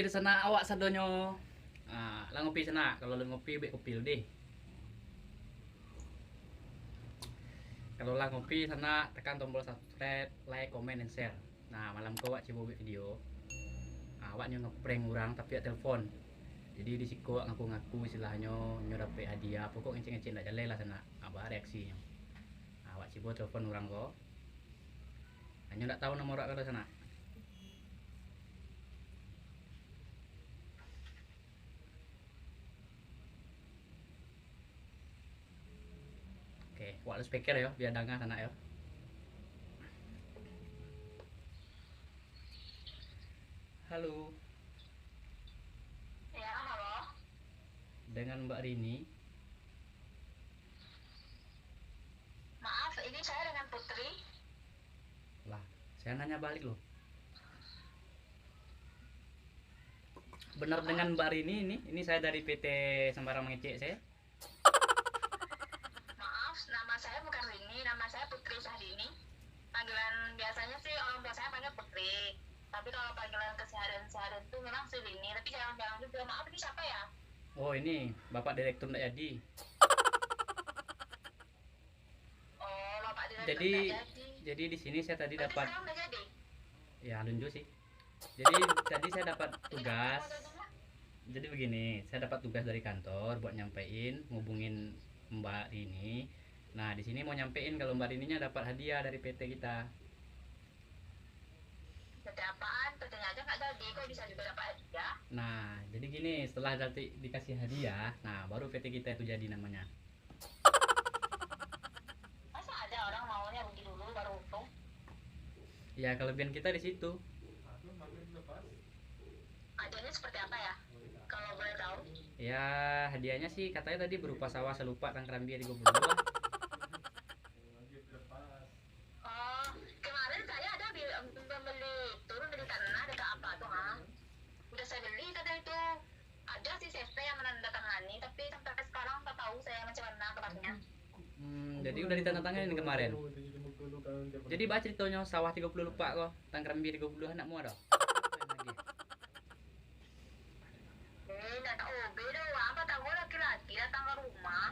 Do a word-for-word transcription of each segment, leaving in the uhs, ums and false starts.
Sanak awak sadonyo. Ah, lah ngopi sanak. Kalau lah ngopi, buek kopi lu deh. Kalau lah ngopi sanak, tekan tombol subscribe, like, comment, and share. Nah, malam ko awak cubo buek video. Ah, awak nyo ngeprank urang tapi awak telepon. Jadi di siko awak ngaku-ngaku, istilahnyo nyo dapek hadiah, pokok ngecek-ngecek ndak jaleh lah sanak. Ah, baa reaksinyo. Ah, awak cubo telepon urang ko. Nyo ndak tahu nomor awak kalau sanak. Oke, wak loudspeaker yo, bia danga sanak yo. Halo. Ya, halo. Dengan Mbak Rini. Maaf, ini saya dengan Putri. Lah, saya nanya balik loh. Benar dengan Mbak Rini ini? Ini saya dari P T Sembarang Mengecek saya. Maaf, nama saya bukan Rini, nama saya Putri Syahrini. Panggilan biasanya sih orang tua saya panggil Putri. Tapi kalau panggilan keseharian-seharian itu memang si Rini, tapi jarang-jarang juga. Maaf, ini siapa ya? Oh, ini Bapak Direktur ndak jadi. Oh, Bapak Direktur Jadi, ndak jadi. jadi di sini saya tadi Berarti dapat sekarang udah jadi? Ya, alun juo sih. Jadi tadi saya dapat Jadi tugas. Apa jadinya? Jadi begini, saya dapat tugas dari kantor buat nyampein, ngubungin Mbak Rini. Nah, di sini mau nyampein kalau Mbak Rininya dapat hadiah dari P T kita. P T apaan? P T-nya aja nggak jadi, kok bisa juga dapat hadiah? Nah, jadi gini, setelah nanti dikasih hadiah, nah, baru P T kita itu jadi namanya. Masa ada orang maunya rugi dulu baru untung? Ya, kelebihan kita di situ. Hadiahnya seperti apa ya? Kalau boleh tahu? Ya, hadiahnya sih katanya tadi berupa sawah salupak tang karambia tigo puluh lah. Oh, kemarin saya ada bi-, membeli itu, membeli tanah dekat apa tuh, ha? Udah saya beli tanah itu. Ada sih C P yang menandatangani, tapi sampai sekarang tak tahu saya macam mana kabarnya. Hmm, jadi udah ditandatangani kemarin. Jadi baa ceritonyo sawah tigo puluh lupak ko, tang karambia tigo puluh anak mudo? Eh, ndak tahu be doh, Wak. Patang laki-laki datang ka rumah,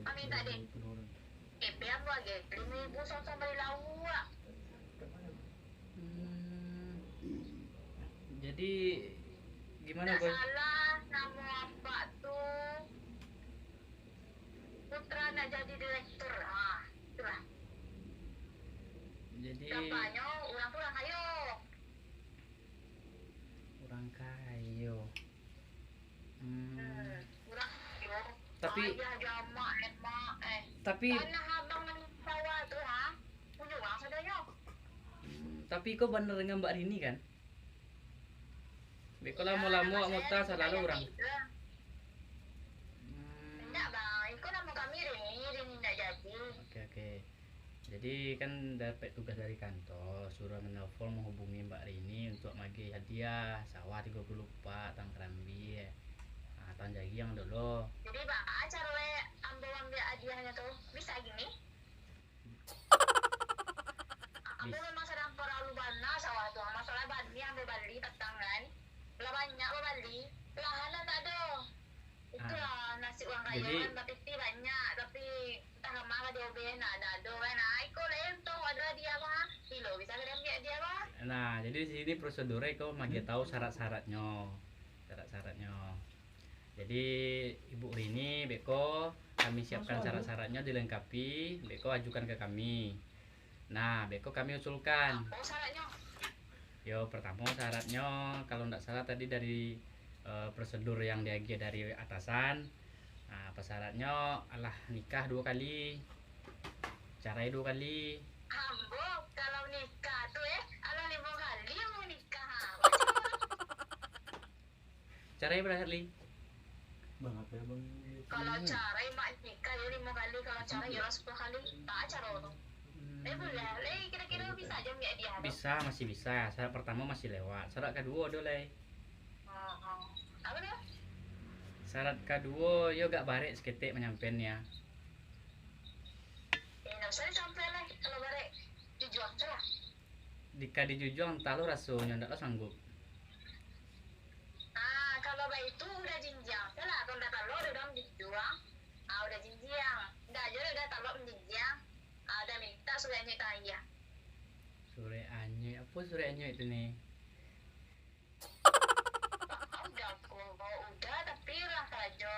mamintak D P ambo agiah limo ribu, suang-suang bali lauak. Hmm. Jadi, gimana, Ndak Boy? Salah, namo apak tu putra nak jadi direktur. Ha, itulah. Jadi, Bapaknyo urang tu urang kayo. Urang kayo. Hmm. Hmm, urang kayo. Tapi Ayah jo amak, eh, mak, eh. Tapi Tanah abang nan sawah tu, ha? Punyo urang sadonyo. Hmm, tapi iko bana dengan Mbak Rini, kan? Beko Iyo, lamo-lamo nama awak saya muta Rini salalu urang. Najati. Hmm. Indak, Bang. Iko namo kami Rini, Rini Najati. Oke, oke. Jadi, kan dapek tugas dari kantor, suruah menelpon, menghubungi Mbak Rini untuk magih hadiah sawah tigo puluh lupak, tang karambia, ah, tang jagiang dulu. Jadi, baa caro ambo ambiak hadiahnyo tu? Bisa gini? Ambo Bis- memang sadang paralu bana sawah tu. Masalah banih ambo bali patang kan. Lah banyak babali, lahan ndak ado. Itulah nasib urang kayo kan, bapiti banyak, tapi antah kama ka diobeh, ndak ado kan. Ah, iko lai untuang ado hadiah ko, ha. Bilo bisa ka diambiak hadiah ko, ha? Nah, jadi di sini prosedurnyo iko magiah tahu syarat-syaratnyo. Syarat-syaratnyo. Jadi, Ibu Rini, beko kami siapkan syarat-syaratnyo dilengkapi, beko ajukan ka kami. Nah, beko kami usulkan. Apo syaratnyo? Yo, pertamo syaratnyo, kalau ndak salah tadi dari, eh, prosedur yang diagiah dari atasan, nah, persyaratnyo alah nikah duo kali, carai duo kali. Ambo kalau nikah tu, eh, alah limo kali ambo nikah, ha. Carai bara kali? Bang, apa ya, Bang? Kalau carai, mak nikah yo limo kali, kalau carai yo lah sapuluah kali. Baa caro tu? Hmm. Eh, buliah. Lai kiro-kiro bisa jo ambiak hadiah tu? Bisa, masih bisa. Syarat pertamo masih lewat. Syarat kaduo ado lai. Oh, oh. Apo tu? Syarat kaduo, yo agak barek saketek manyampaiannyo. Eh, ndak usah disampaian lai, kalau barek. Jujuang se lah. Jika dijujuang, antah lo rasonyo, ndak lo sanggup. Baitu udah jinjiang, salah kau ndak talok dek urang jinjiang. Ah, udah jinjiang. Ndak ajo dek udah talok manjinjiang. Ah, udah minta surek anyuik tangan iya. Surek anyuik, apo surek anyuik tu ni? Ah, udah ko, udah, tapi lah karajo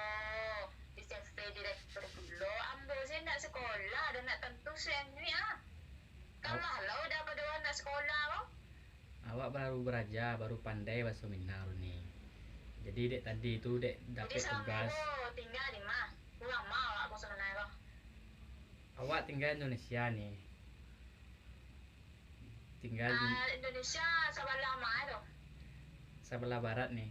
di C V direktur pulo. Ambo se ndak sekolah, dah ndak tantu surek anyuik ah. Kalah lah udah pado urang ndak sekolah ko. Awak baru baraja, baru pandai bahaso Minang tu ni. Jadi dek tadi tu dek dapek tugas. Jadi salamo ko tingga di ma? Urang ma awak ko sabananyo ko? Awak tingga Indonesia ni. Tingga di Ah, Indonesia sabalah ma tu? Sabalah barat ni.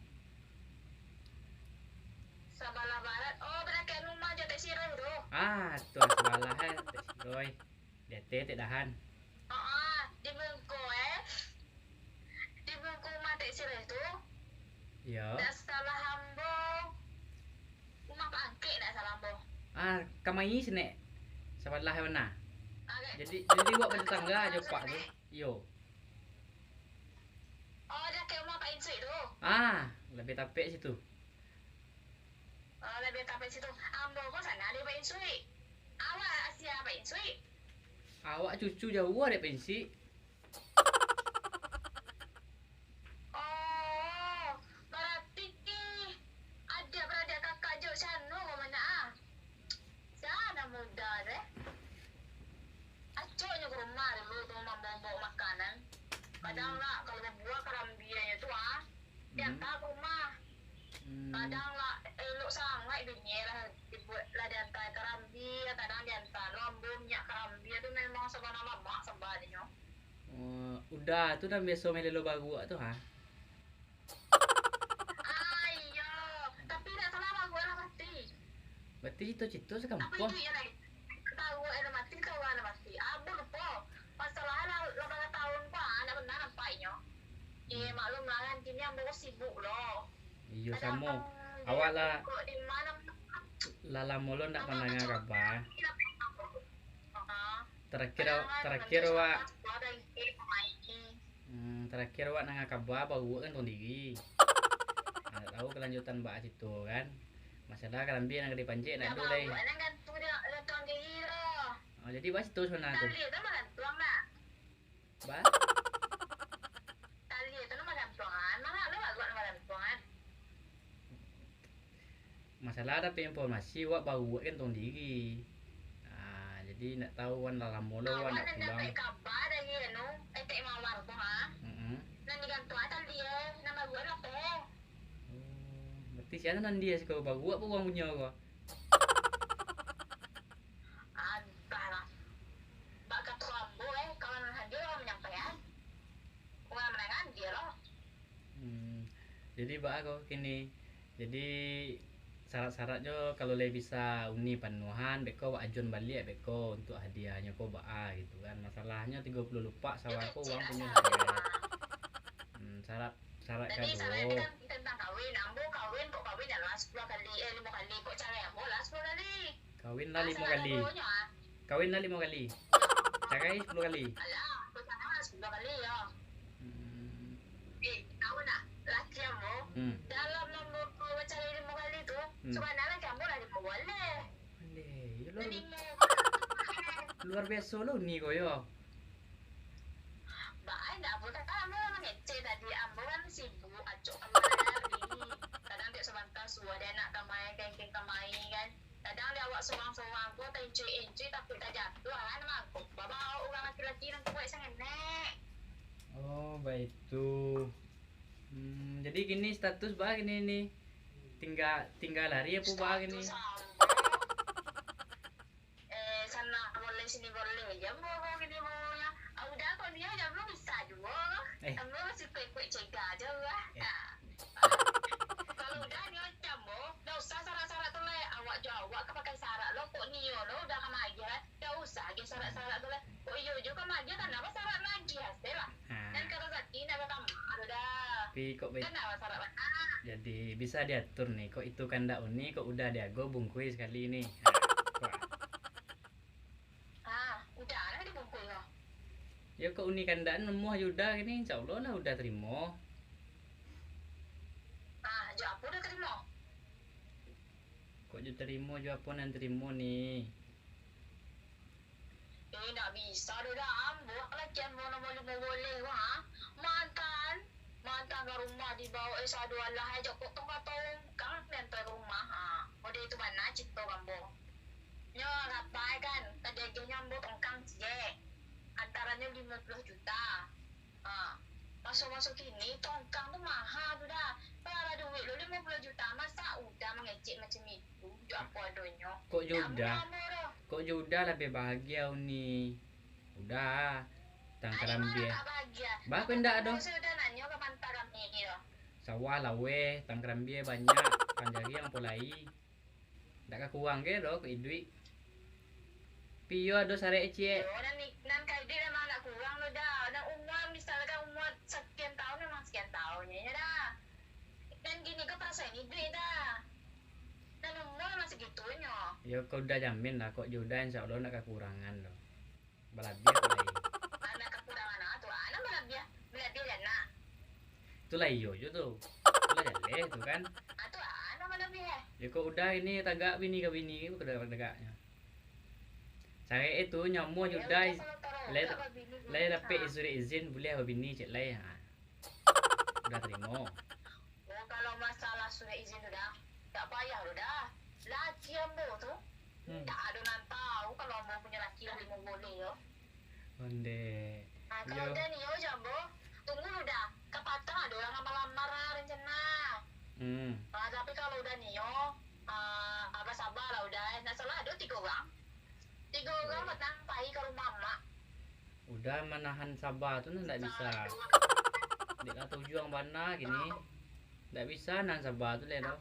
Sabalah barat. Oh, badakek rumah jo Tek Siroh tu. Ah, tu sabalah eh, Tek Siroh. Di ateh Tek Dahan. Ah, di muko eh. Di muko rumah Tek Siroh tu. Yo. Ndak salah ambo. Rumah Pak Angkek ndak salah ambo. Ah, kamari sinek. Sabalah bana. Agak Jadi, jadi awak batatangga jo Pak tu. Iyo. Oh, dakek rumah Pak Insuik tu. Ah, labiah tapek situ. Oh, labiah tapek situ. Ambo ko sana ado Pak Insuik. Awak asia Pak Insuik. Awak cucu jauah dek Pak Insuik. Oh, barati adiak baradiak kakak jo Cano ko mano ah? Sia nan mudo tu eh? Acoknyo ka rumah dulu tu mambaok-baok makanan. Kadang lah kalau babuah karambianyo tu ah, diantar ka rumah. Kadang lah elok sangaik bini lah dibuek, lah diantar karambia, kadang diantar lo ambo minyak karambia tu memang sabana lamak sambah dinyo. Oh, uda tu nan biaso malelo baruak tu ha? Ah, iyo. Tapi dak salah baruak lah mati. Berarti cito-cito sakampuang. Apa itu ya lai? Tahu eh mati, tahu lah mati. Abu lupo. Masalah lah lapan tahun ko ah, dak pernah nampak inyo. Eh, maklum lah kan, kini ambo ko sibuk lo. Iyo, samo. Awak lah, lah lamo lo ndak pandanga kaba. Terakhir, terakhir awak Hmm, terakhir awak nanga kaba baruak kan tong diri. Ndak tahu kelanjutan baa cito kan. Masalah karambia nan ka dipancik ndak ado lai. Ah, jadi baa cito sabananyo tu. Ba? Masalah dapek informasi, wak baruak kan tong diri. Ah, jadi ndak tahu wan lah lamo lo wak ndak pulang. Awak nan dapek kaba dari anu, Etek Mawar tu ha? Mm-mm. Nan digantuang tali eh, nan baruak lah ko. Oh, berarti sia nan dia siko baruak pun urang punyo ko. Antahlah. Bak kato ambo eh, kawan hadir urang manyampaian. Urang manangan dia lo. Hmm. Jadi baa ko kini. Jadi syarat-syaratnyo kalau lai bisa uni panuahan, beko wak ajuan baliak beko untuk hadiahnyo ko baa gitu kan. Masalahnyo tigo puluah lupak sawa ko urang punyo hadiah. Hmm, syarat, syarat kaduo. Tadi syarat kan tentang kawin. Ambo kawin, kok kawin dah lah sapuluah kali, eh, limo kali. Kok carai ambo lah sapuluah kali. Kawin lah limo kali. Kawin lah limo kali. Carai sapuluah kali. Alah, kok carai lah sapuluah kali, yo. Hmm. Eh, tahu ndak? Laki ambo, hmm, dalam ambo bacarai limo kali tu, hmm, sabananyo laki ambo lah limo baleh. Aleh, yo lah. Limo. Luar biaso lo ni ko yo. Baa indak, ambo kan ambo lah mangecek tadi, ambo kan sibuk, acok kalua dari. Kadang tiok sabanta suah dek anak kamai, kengkeng kamai kan. Kadang dek awak sorang-sorang ko taincuik-incuik, tapi tajatuah kan, mangko babaok urang laki-laki nan kuaik sangenek. Oh, baitu. Hmm, jadi kini status baa kini ni? Tingga, tingga lari apo baa kini? Status ambo. Eh, sana boleh, sini boleh. Yo, ambo ko kini baonyo. Ah, uda ko nio, yo, ambo bisa juo. Eh. Ambo masih kuek-kuek cega juo lah. Eh. Ah. Kalau uda nio macam ambo, dak usah sarak-sarak tu lai. Awak jo awak ka pakai sarak lo, kok nio lo uda ka maagiah, dak usah agiah sarak-sarak tu lai. Oh iyo juo ka maagiah, kanapa sarak maagiah se lah. Ha. Nan ka rasaki nak ka kamar tu dah. Tapi kok be-, Kan dah masalah bana. Jadi, bisa diatur ni. Kok itu kandak uni, kok uda diago bungkui sakali ni. Ha, kuat. Ah, uda lah dibungkui ko. Yo, kok uni kandak namuah jo uda kini, insya Allah lah uda tarimo. Ah, jo apo dah ka Kok jo tarimo jo apo nan tarimo ni? Eh, ndak bisa doh dah, ambo laki ambo nomor limo boleh, wah. Mantan, mantan ka rumah dibawa, eh, sado alah, eh, jokok tong ka tongkang, diantar ka rumah, ha. Model itu bana cito ambo. Nyo rapai kan, tadi agihnyo ambo tongkang ciek. Antaranyo limo puluah juta. Ha, maso-maso kini, tongkang tu maha tu dah. Kalau ado duit lo limo puluah juta, masa udah mangecek macam itu, jo apo adonyo? Kok jo udah? Kok jo udah labiah bahagia uni. Udah, tang karambia. Bah, kok indak doh? Sudah nanyo ka mantah kami ni doh. Sawah laweh, tang karambia banyak, panjariang apo lai. Ndak ka kurang ge doh kok iduik. Piyo ado sarek ciek. Iyo, nan, nan ka iduik memang ndak kurang doh dah. Nan umua, misalkan umua sakian tahun, memang sakian tahun nyo dah. Nan kini ko parasaan iduik dah. Nan umua memang sagitunyo. Yo, kok udah jamin lah, kok jo udah insya Allah ndak ka kurangan doh. Balabiah tu lai. Anak kakurangan ah tu, anak balabiah, balabiah dek anak. Itulah iyo jo tu. Itulah jaleh tu kan. Ah tu anak balabiah. Ya kok udah ini tagak bini ka bini, kok tagak-tagaknyo. Sarek itu nyamuah jo udah. Lai, lai dapek surat izin buliah babini cek lai. Ha. Udah tarimo. Oh, kalau masalah surat izin tu dah, tak payah lo dah. Laki ambo tu, hmm, tak ado nan tahu kalau ambo punya laki lah limo boleh yo. Onde. Nah, kalau udah nio jo ambo, tunggu lo dah. Kapatang ado urang lamar-lamar lah rencana. Hmm. Ah, tapi kalau udah nio, ah, basabar lah udah. Nak salah ado tigo urang. Tigo urang patang pai ka rumah amak. Udah manahan saba tu nah ndak bisa. Dek lah tujuang bana kini. Ndak bisa nahan saba tu lai doh.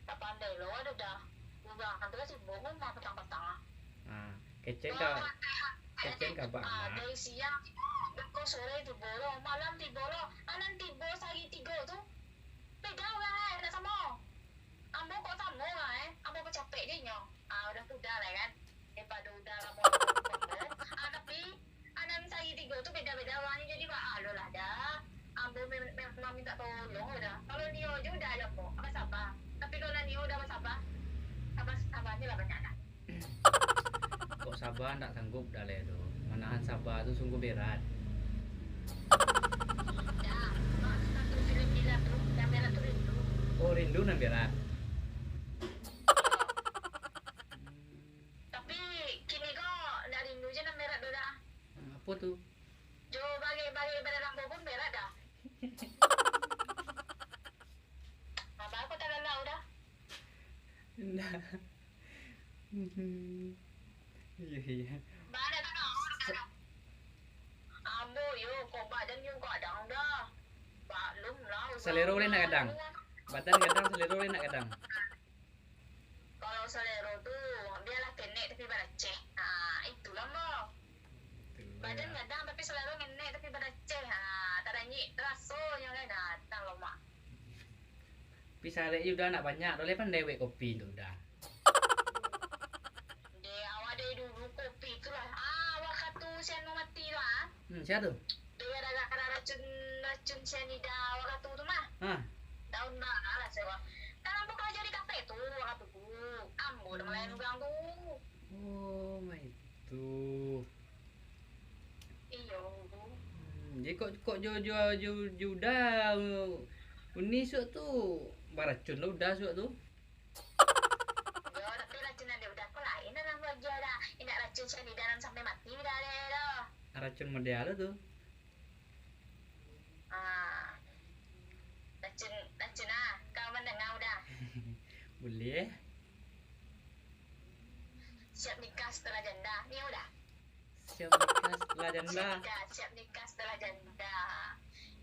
Tak pandai lo, ado dah. Udah, nanti lah sibuk rumah patang-patang ah. Ha, kecen ka, kecen ka bak amak. Dari siang, beko sore tibo lo, malam tibo lo. Anan tibo sahari tigo tu. Beda urang eh, ndak samo. Ambo kok samo lah eh. Ambo pacapek je nyo. Ah, udah sudah lah kan. Daripado udah lamo ambo. Ah, tapi, anak misai tigo tu beda-beda urangnyo, jadi baa lo lah dah. Ambo mem-, memang minta tolong lo dah. Kalau nio je udah aja ambo, abah sabar. Tapi kalau lah nio udah abah sabar, abah sabarnyo lah banyak dah. Kok sabar ndak sanggup dah leh tu. Manahan sabar tu sungguh berat. Dah, mak, satu filem Dilan tu, yang berat tu rindu. Oh, rindu nan berat. Tapi kini ko ndak rindu je nan berat tu dah. Apo tu? Jo bagek-bagek badan ambo pun berat dah. Abah ko talalau dah. Indak. Iyo, iyo. Badan dah. Ambo yo, ko badan yo gadang dah. Baklum lah. Salero lai nak gadang. Badan gadang, salero lai nak gadang. Kalau salero tu, bialah kenek tapi baraceh. Ha, itulah, Ambo. Itulah. Badan gadang tapi salero kenek tapi baraceh. Ha, taranyik rasonyo kan. Ha, tang lomak. Tapi sarek je udah nak banyak, dah lai pandai buek kopi tu udah. Dek, awak dari dulu kopi tu lah. Ah, wakatu si anu mati tu, ah. Hmm, sia tu? Dek, gara-gara racun, racun sianida wakatu tu mah. Hah? Daun bara lah, sia. Kan ambo karajo di kafe tu wakatu tu. Ambo dah malayan urang tu. Oh, maitu. Iyo. Hmm, jadi kok, kok jo, jo, jo, jo udah, uni suak tu baracun lah udah suak tu. Yo, tapi racun nan di udah ko lain nan ambo agiah dah. Indak racun sianida nan sampai mati dah, dah, dah. Racun model tu. Ah. Racun, racun ah. Kau mandanga udah? Buliah. Siap nikah setelah janda. Ni udah. Siap nikah setelah janda. Siap nikah, siap nikah setelah janda.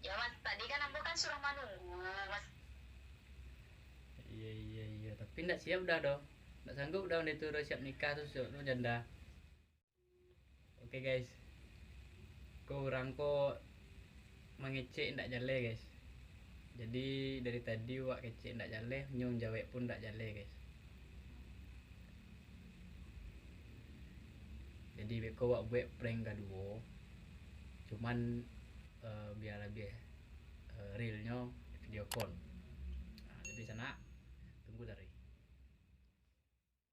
Ya, Mas, tadi kan ambo kan suruh manunggu, Mas. Iya, iya, iya. Tapi ndak siap dah doh. Ndak sanggup dah udah itu udah siap nikah tu, siap tu janda. Oke, guys. Ko urang ko mangecek ndak jaleh, guys. Jadi, dari tadi wak kecek ndak jaleh, nyo jawek pun ndak jaleh, guys. Jadi, beko wak buek prank kaduo. Cuman, eh, biar labiah, eh, realnyo di video call. Nah, jadi sanak, Tari.